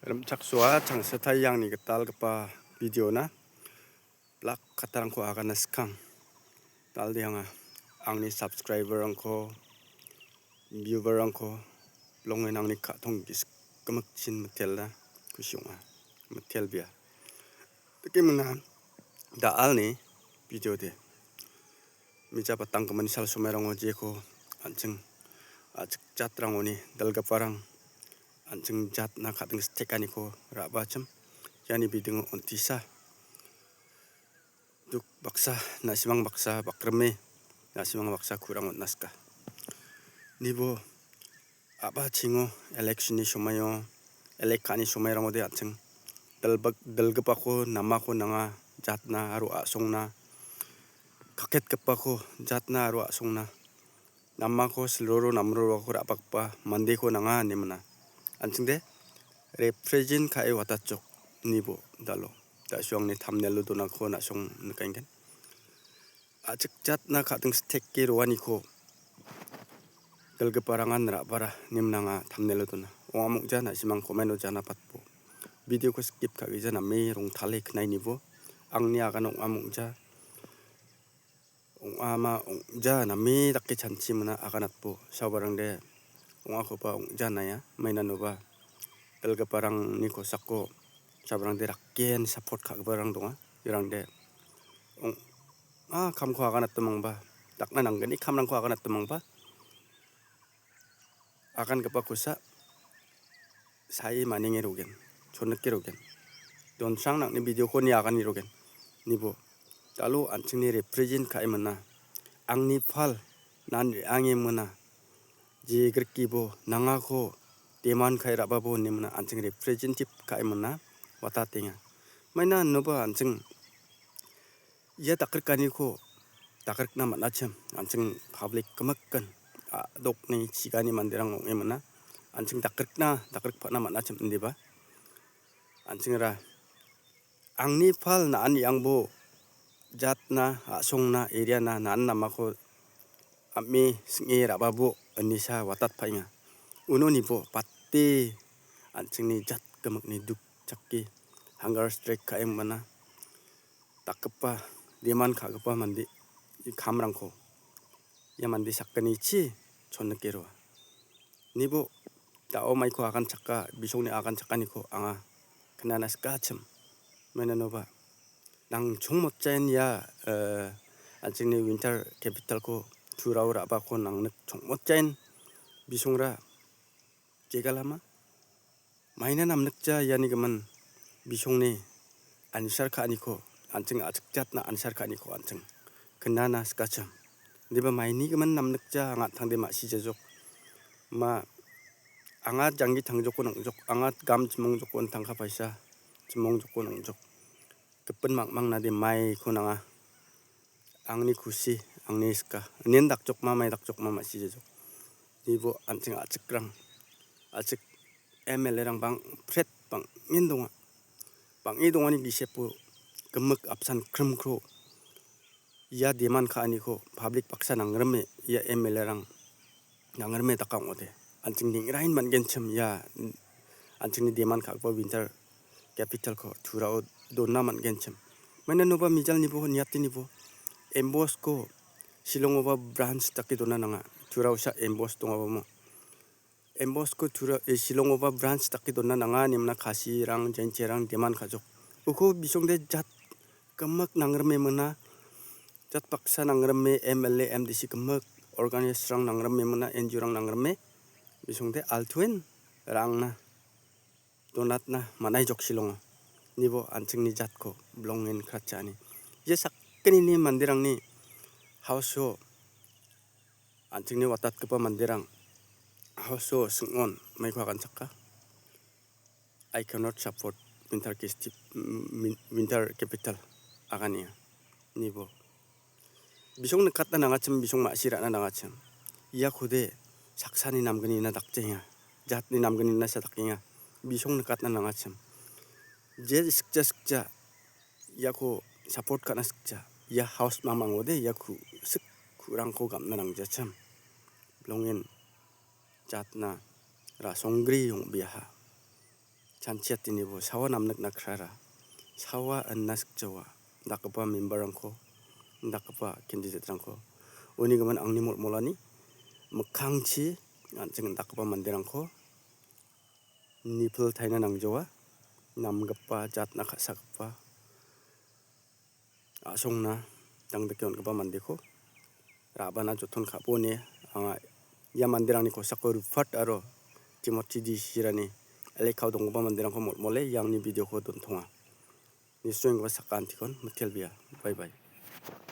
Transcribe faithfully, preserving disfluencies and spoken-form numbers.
Rimchaksoa changsatai angni gitalgipa video-na blak kattarangko agana skang. Dal·de anga angni subscriber-rangko, viewer-rangko bilongen angni ka·tong gisik gimikchin mitela kusi ong·a. Mitelbia. Dake mingna da·alni video de. Mija patanggimin sal somairango jeko an·ching a·chik jatrangoni dalgiparang an·ching jatna ka·ding stekaniko ra·bachim. Iani bidingo on·tisa duk baksa, na·simang baksa, bakrime na·simang baksa kurang on·aska. Nibo a·bachingo election-ni somaio, elek ka·ani somairangode an·ching dalbak-, dalgipako namako nanga jatna aro a·songna, kaketgipako jatna aro a·songna, namako silroro namrorako ra·bakgipa mandeko nanga ine mina. An·chingde represent ka·e watatjok nibo dalo. Da·suangni thumbnail-o donako na·song nikaengen. A·chik jatna ka·ding steke roaniko dalgiparangan ra·bara ine minanga thumbnail-o dona. Ong·a mong·ja na·simang comment-o jana patbo. Video-ko skip ka·gija name rongtale knainibo. Angni agan ong·a mong·ja. Ong·ama ong·ja name dake chanchi mina aganatbo. Sabarangde ong·akoba ong·ja naia. Mainanoba dalgiparangni kosako sabarangde rakken support ka·giparang donga. Irangde ong-, a kamko aganatmangba, dakna nanggni kamrangko aganatmangba, agangipa kosa sae manenge rogen, chonike rogen. Donsrang nang·ni video-ko ni agani rogen. Nibo dalo an·chingni represent ka·e mina. Angni pal nan re·ange mina. Jegrikibo nangako demand ka·e ra·babo ine mina an·ching representative ka·e mina watatenga. Maina inoba an·ching ia dakrikaniko dakrikna man·achim, an·ching public gimikan a·dokni chigani manderang ong·e mina. An·ching dakrikna, dakrikpana man·achim indiba. An·chingra angni pal na·ani angbo jatna, a·songna, eriana, na·an namako am·e sing·e ra·babo inisa watatpaenga. Unonibo bate an·chingni jat gimikni duk chake hunger strike ka·e ong·mana. Dakgipa, demand ka·gipa mande, i kamrangko ia mande sakgnichi chonike roa. Nibo da·o maiko aganchaka, bisongni aganchakaniko anga knana sikachim. Mainanoba nang chongmotjain ia, eh, an·chingni winter capital-ko turao ra·bako nangnik chongmotjain bisongra jegalama. Maina namnikja iani gimin bisongni ansar ka·aniko an·ching a·chikjatna ansar ka·aniko an·ching knana sikachim. Indiba maini gimin namnikja anga an·tangde ma·sijajok. Ma anga janggi tangjokon ong·jok, anga gam chimong jokon tangka paisa chimong jokon ong·jok. Gipin mangmang nade maiko nanga. Angni kusi, angni sika. Inen dakjokma, mai dakjokma ma·sijajok. Nibo an·ching a·chikrang, a·chik M L A-rang bang·pret bang·en donga. Bang·e dongani gisepo gimik apsan krimkro ia demand ka·aniko public baksa nangrime ia M L A-rang nangrime daka ong·ode. An·ching ningrain man·genchim ia an·chingni demand ka·gipa winter capital-ko turao dona man·genchim. Mainanoba mijalnibo niatenibo Embos-ko Shillong-oba branch dake dona nanga. Turaosa Embos dongabamo. Embos-ko tura, eh, Shillong-oba branch dake dona nanga ine mina Khasirang, Jaintiarang demand ka·jok. Uko bisongde jat gimik nangrime mina, jat baksa nangrime M L A, M D C gimik, organist-rang nangrime mina, N G O-rang nangrime, bisongde altuen rangna donatna man·aijok Shillong-o. Nibo an·chingni jatko bilongen kratcha·ani. Ia sakgnini manderangni house-o an·chingni watatgipa manderang house-o sing·on maiko aganchaka. I cannot support winter capital, mm, winter capital agania. Nibo bisong nikatna nangachim, bisong ma·si ra·na nangachim. Iakode saksani namgnina dakjaenga, jatni namgnina sa dakenga. Bisong nikatna nangachim. Je sikja sikja iako support ka·na sikja. Ia house mamangode ia ku-, sik ku·rangko gam·na nangjachim. Bilongen jatna rasonggri ong·biaha. chanchiatinibo sawa namnikna krara, sawa anna sikjawa, dakgipa member-rangko, dakgipa candidate-rangko, uni gimin angni molmolani mikkangchi an·ching dakgipa manderangko nipil taina nangjawa, namgipa, jatna ka·sagipa, a·songna tangdike on·gipa mandeko ra·bana joton ka·bo ine anga ia manderangni kosako Rupert aro Timothy D Shirani elekao donggipa manderangko molmole iangni video-ko dontonga. Nisoenggipa sakantikon mitelbea. Bye bye.